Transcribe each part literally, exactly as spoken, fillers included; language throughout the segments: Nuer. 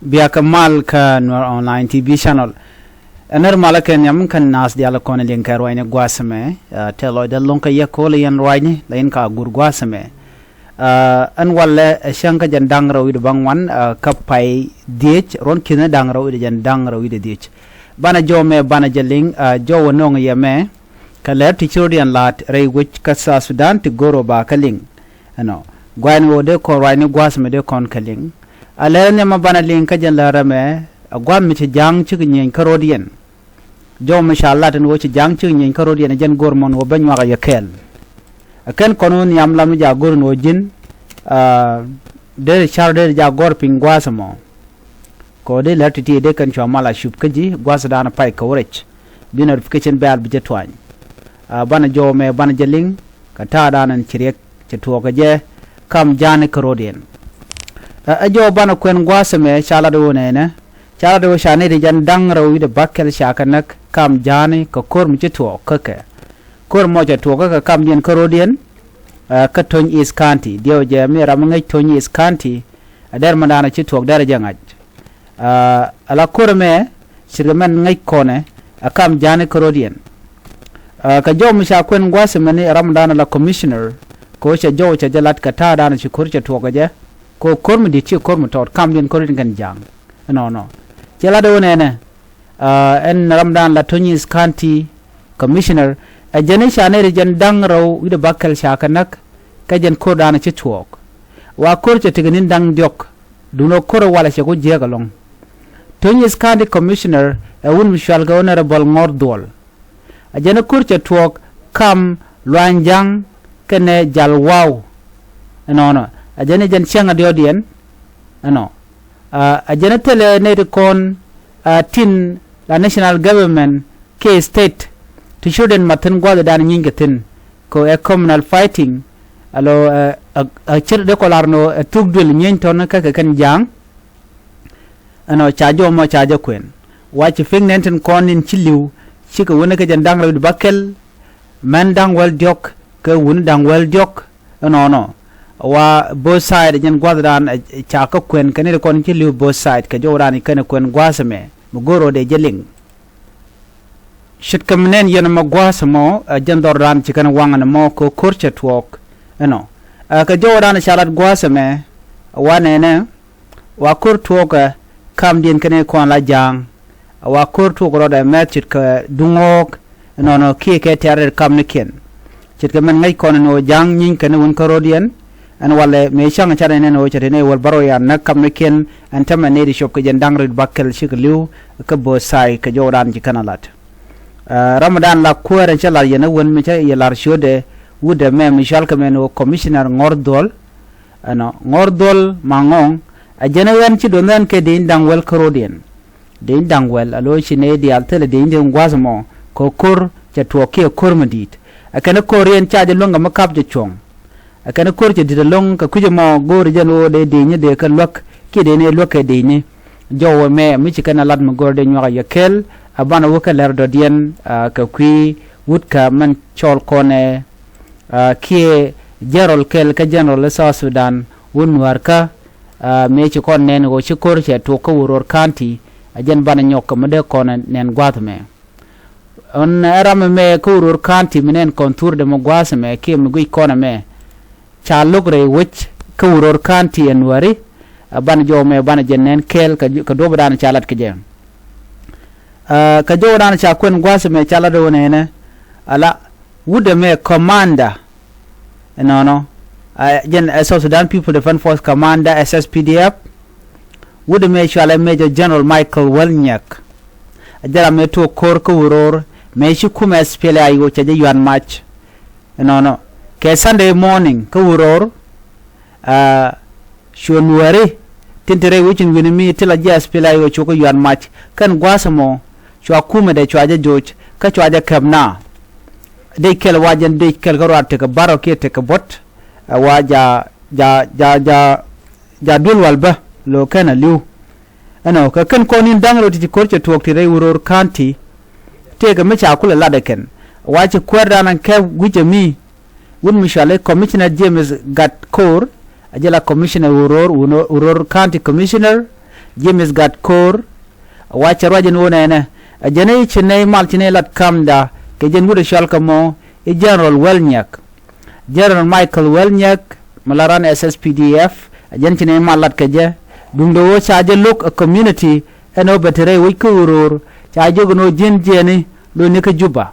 Biakä mal kä Nuer Online T V channel. Ɛ nɛr malä kɛ nhiam kä naath diaal kɔn liŋ kɛ ruacni gua̱a̱th ɛmɛ. Ɛ, tɛ lɔcdä lo̱ŋ kä yɛ ko̱l yɛn ruacni la in ka gur gua̱a̱th ɛmɛ. Ɛ, ɛn walɛ ɛ cäŋ kä jɛn da̱ŋ rɛw wi̱cdɛ bäŋuan, ɛ, kä pay dhiec, ruɔ̱n ki̱ni da̱ŋ rɛw wi̱cdɛ jɛn da̱ŋ rɛw wi̱cdɛ dhiec. Banɛ jɔw mɛ banɛ jɛ liŋ, ɛ, jɔw ɛ no̱o̱ŋ yɛ mɛ kɛ lɛr ti ci rɔ̱diɛn la̱a̱t rɛy wec kä South Sudan ti go̱r ɔ ba kä liŋ. Ɛnɔ, gua̱a̱n ɣöö dee kɔn ruacni gua̱a̱th ɛmɛ dee kɔn kɛ liŋ. A lɛr nhiam a banɛ liŋ kä jɛn lɛr ɛmɛ, a gua̱a̱th mi ci ja̱a̱ŋ cikɛ nyieny kä rɔ̱diɛn. Jɔw mi ca lat ɛn ɣöö ci ja̱a̱ŋ cikɛ nyieny kä rɔ̱diɛn, ɛ jɛn go̱r mɔn ɣöö bä nyuak a yɛ kɛɛl. Ɛ kɛn kɔn ɣöö nhiam lam mi jaak go̱r ɛn ɣöö ji̱n, aa, dee car dee jaak gɔ̱r piny gua̱a̱th ɛmɔ. Kɛ ɣöö dee lɛr ti̱ti̱ dee kɛn cua mal a cup kä ji̱ gua̱a̱th dan pay kɛ wä rɛc. Bi notification bell bi jɛ tuany. Aa, banɛ jɔw mɛ banɛ jɛ liŋ kɛ ta̱a̱ dan ɛn ci riɛk cɛ tuɔɔk kɛ jɛ kam ja̱a̱ni kä rɔ̱diɛn. Ɛ, ɛ jɔw banɛ kuɛn gua̱a̱th ɛmɛ ca lat ɣöö nɛnɛ. Ca lat ɣöö ca nɛy ti jɛn da̱ŋ rɛw wi̱cdɛ bäkɛl ca kɛ näk kam ja̱a̱ni kɛ ko̱r mi ci tuɔɔk kä kɛ. Ko̱r mɔ cɛ tuɔɔk kä kɛ kamdiɛn kä rɔ̱diɛn, ɛ, kä Tony East County. Diɛw jɛ mi ram mi ŋäc Tony East County, ɛ dɛr mɛn da̱a̱n ɛ ci tuɔɔk dɛr ɛ jɛ ŋa̱c. Ɛ, ala ko̱r ɛmɛ ce̱tkɛ mɛn ŋäc kɔnɛ ɛ kam ja̱a̱ni kä rɔ̱diɛn. Ɛ, kɛ jɔw mi ca kuɛn gua̱a̱th ɛmɛni ɛ ram mɛn da̱a̱n ala commissioner, kɛ ɣöö cɛ jɔw cɛ jɛ lat kɛ ta̱a̱ da̱a̱n ci ko̱r cɛ tuɔɔk kɛ jɛ. Kɛ ɣöö ko̱r mi di̱t ci ko̱r mi tɔɔt kamdiɛn kä rɔ̱diɛn kɛn ja̱a̱ŋ. Ɛnɔnɔ. Cɛ lat ɣöö nɛnɛ, aa, ɛn ram dan la Tony East County Commissioner, ɛ jɛn i̱ ca nɛy ti jɛn da̱ŋ rɛw wi̱cdɛ bäkɛl ca kɛ näk kä jɛn ko̱r dan ci tuɔɔk. Wa ko̱r cɛ tekɛ ni̱n da̱ŋ diɔ̱k, duundɛ ko̱r ɛ walɛ cɛ ku jiääk ɛlɔ̱ŋ. Tony East County Commissioner ɛ wut mi cual kɛ Honorable Ŋɔr Dhuɔl. A jɛn ɛ ko̱r cɛ tuɔɔk kam Luany Ja̱ŋ kɛnɛ Jal Waw. Ɛnɔnɔ. A jɛn ɛ jɛn cäŋ a diɔ̱ɔ̱diɛn. Ɛnɔ. Aa, a jɛn ɛ thilɛ nɛy ti kɔn, aa, tin la national government kiɛ state ti ci rɔ̱diɛn mat thi̱n gua̱a̱th dan nyieeny kɛ thi̱n. Kɛ ɛ communal fighting. Alo, ɛ, ɛ, ɛ cir dee kɔ lar nɔ ɛ thuk duël nyieeny tɔn kä kɛ kɛn ja̱a̱ŋ. Ɛnɔ ca jɔw mɔ ca jɛ kuɛn. Wa ci pi̱ŋ nɛn tin kɔn in ci li̱w, cikɛ wuni kä jɛn da̱ŋ rɛw wi̱cdɛ bäkɛl, mɛn da̱ŋ wäl diɔ̱k kɛ wuni da̱ŋ wäl diɔ̱k. Ɛnɔnɔ. Wa both side jɛn gua̱thdan, ɛ, ca kä kuɛn kɛ nɛy ti kɔn in ci li̱w both side kɛ jɔw dan in kɛn kuɛn gua̱a̱th ɛmɛ. Mi go̱r ɔ dee jɛ liŋ. Ce̱tkɛ mi nɛn yɛn ɛmɔ gua̱a̱th ɛmɔ, ɛ, jɛn dhɔr dan ci kɛn waŋ ɛn ɛmɔ kɛ ko̱r cɛ tuɔɔk. Ɛnɔ. Ɛ, kɛ jɔw dan ca lat gua̱a̱th ɛmɛ, wa nɛnɛ, wa ko̱r tuɔɔkɛ kamdiɛn kɛnɛ kɔn la ja̱a̱ŋ. Wa ko̱r tuɔɔk rɔɔdɛ mɛth ce̱tkɛ duŋɔɔk, ɛnɔnɔ kiɛ kɛ tɛ̈r rɛl kamnikiɛn. Ce̱tkɛ mɛn ŋäc kɔn ɛn ɣöö ja̱a̱ŋ nyieeny kɛn wun kä rɔ̱diɛn. Ɛn walɛ mëë cäŋ ca nɛn ɛn ɣöö cɛ te nɛy wäl bärɔw yan näk kamnikiɛn, ɛn täämɛ nɛy ti cop kɛ jɛn da̱ŋ rɛw wi̱cdɛ bäkɛl cikɛ li̱w kä both side kɛ jɔw dan ci kɛn a lat. Ɛ, ram dan la kuäär ɛn cä lar yɛn ɛ wän mi cä yɛ lar ciötdɛ wutdɛ mɛ mi cɔal kɛ mɛn ɣöö Commissioner Ŋɔr Dhuɔl. Ɛnɔ, Ŋɔr Dhuɔl Maŋɔŋ, ɛ jɛn ɛ ɣän ci duɔth ɛn kɛ deny da̱ŋ wäl kä rɔ̱diɛn. Deny da̱ŋ wäl, a lo̱c ci nɛy diaal thilɛ deny dee gua̱a̱th ɛmɔ, kɛ ko̱r cɛ tuɔɔk kiɛ ko̱r mi di̱i̱t. Ɛ kɛn ko̱r yɛn ca jɛ luäŋ kɛ mi kap jɛ cuɔ̱ŋ. Ɛ kɛn ko̱r cɛ di̱t ɛlɔ̱ŋ kɛ kui̱c ɛmɔ go̱o̱ri jɛn ɣöö dee deny dee kɛ luäk, kiɛ deny ɛ luäk kɛ deny. Jɔw ɛmɛ mi ci kɛn a lat mi go̱o̱ri dee nyuak a yɛ kɛl, a banɛ wä kɛ lɛr dɔ̱diɛn, aa, kɛ kui̱ wut kä mɛn cɔl kɔnɛ, aa, kiɛ general kɛl kä general i̱ South Sudan wä Nuäärkä, aa, mëë ci kɔn nɛn ɣöö ci ko̱r cɛ tuɔɔk kä Uror County, a jɛn banɛ nyɔk kɛ mi dee kɔn nɛn gua̱a̱th ɛmɛ. Ɣän ɛ ram ɛmɛ kä Uror County mi nɛn kɔn thurdɛ mi gua̱a̱th ɛmɛ kiɛ mi guic kɔn ɛmɛ. Ca lo̱k rɛy wec kä Uror County ɛn wäri, ɛ banɛ jɔw ɛmɛ banɛ jɛ nɛn kɛɛl kɛ, kɛ duɔ̱p dan ca lat kɛ jɛ. Ɛ, kɛ jɔw dan ca kuɛn gua̱a̱th ɛmɛ ca lat ɣöö nɛnɛ, ala, wut ɛmɛ commander, ɛnɔnɔ, ɛ, jɛn ɛ South Sudan People Defense Force Commander, S S P D F. Wut ɛmɛ cɔalɛ Major General Michael Wal Nyɛk. Ɛ jɛn ram mëë tuɔɔk ko̱r kä Uror, mëë ci kumɛ S P L A I O cɛ jɛ yuan mac. Ɛnɔnɔ. Kɛ Sunday morning kä Uror, aa, cuɛ Nuääri tin te rɛy wec in wi̱ni mi ti la jɛ S P L A I O cukɛ yuan mac. Kɛn gua̱a̱th ɛmɔ, cua kumɛdɛ cua jɛ joc, kä cua jɛ kɛp na. Dec kɛl wa jɛn dec kɛl kä ruaat tekɛ bärɔw kiɛ tekɛ buɔ̱t, ɛ wa ja, ja, ja, ja, ja duël wal bä, lo̱o̱ kɛn a li̱w. Ɛnɔ, kɛ kɛn kɔn in da̱ŋ rɛw ti ci ko̱r cɛ tuɔɔk ti rɛy Uror County, tëëkɛ mi ca kulɛ lat ɛ kɛn. Wa ci kuäärdan ɛn kɛ wi̱cɛ mi, wut mi cɔal i̱ Commissioner James Gat Koor, a jɛ la Commissioner Uror, Uror, Uror County Commissioner, James Gat Ko̱r, wa cɛ ruac ɛn ɣöö nɛnɛ ɛ jɛn i̱ ci nɛy mal ci nɛy lat kamda kɛ jɛn wut ɛ cɔal kɛ mɔ i̱ General Wɛl Nyɛk. General Michael Wɛl Nyɛk mi la ran S S P D F, ɛ jɛn ci nɛy mal lat kɛ jɛ. Duundɛ ɣöö ca jɛ lo̱k ɛ community ɛn ɣöö bɛ te rɛy wec kä Uror, ca jiök ɛn ɣöö ji̱n jiɛni lo̱cni kä Juba.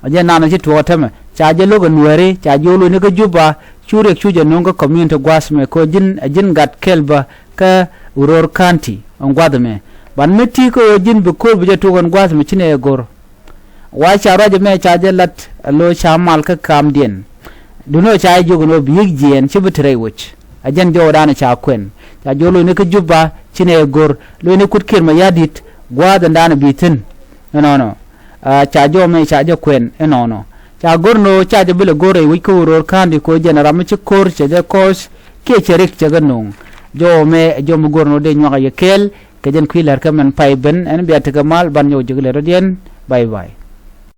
Ɛ jɛn nanɔ ci tuɔɔk ɛ tämɛ ca jɛ lo̱k ɛ Nuääri, ca jiök lo̱cni kä Juba cu riɛk cu jɛ nöŋ kä community gua̱a̱th mɛ kɛ ɣöö ji̱n ɛ ji̱n gat kɛl bä kä Uror County ɛn gua̱a̱th ɛmɛ. Ban mi ti kä ɣöö ji̱n bi ko̱r bi jɛ tok ɛn gua̱a̱th ɛmɛ ci nɛy ɛ go̱r. Wa ca ruac ɛmɛ ca jɛ lat ɛ lo̱c ca mal kä kamdiɛn. Duundɛ ɣöö ca jɛ jiök ɛn ɣöö bi yi̱k jiɛɛn ci bi te rɛy wec. Ɛ jɛn jɔwdan ca kuɛn. Ca jiök lo̱cni kä Juba ci nɛy ɛ go̱r, lo̱cni Kuoth Kiir Mayardit gua̱a̱th ɛndan bi thi̱n. Ɛnɔnɔ. Aa, ca jɔw ɛmɛ ca jɛ kuɛn ɛnɔnɔ. Ca go̱r ɛn ɣöö ca jɛ bi lɛ go̱r rɛy wec kä Uror County kɛ ɣöö jɛn ɛ ram mi ci ko̱r cɛ jɛ kɔc kiɛ cɛ riɛk cɛ kɛ nöŋ. Jɔw ɛmɛ ɛ jɔw mi go̱r ɛn ɣöö dee nyuak ɛ yɛ kɛɛl kɛ jɛn kui̱ lɛr kä mɛn pay ben ɛn bia tekɛ mal ban nyɔk ji̱ kɛ lɛr rɔ̱diɛn. Bye bye.